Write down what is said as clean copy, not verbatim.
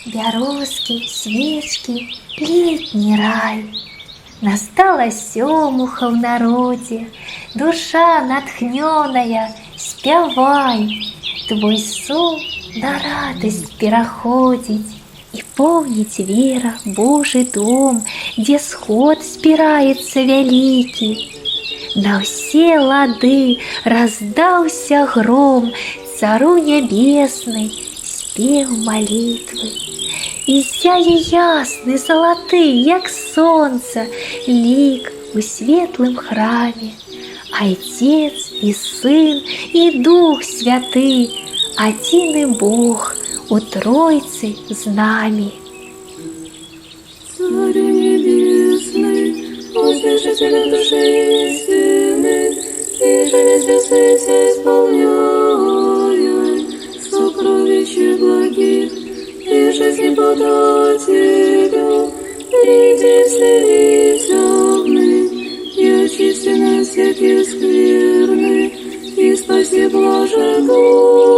Бярозкі, свечкі, летні рай. Настала сёмуха ў народзе, душа натхнёная, спявай. Твой сум на радасць пераходзіць і поўніць вера Божы дом, дзе сход збіраецца вялікі. На ўсе лады раздаўся гром цару нябеснай спеў малітвы. І сяе ясны, залаты, як сонца, лік у светлым храме. Айцец і Сын і Дух Святы, адзіны Бог у Тройцы з намі. Царю небесный, утешителю души истины, иже везде сый исполняяй, сокровище благих, и жизни подателю, приди вселися в ны, и очисти нас всякие скверны, и спаси блаже души.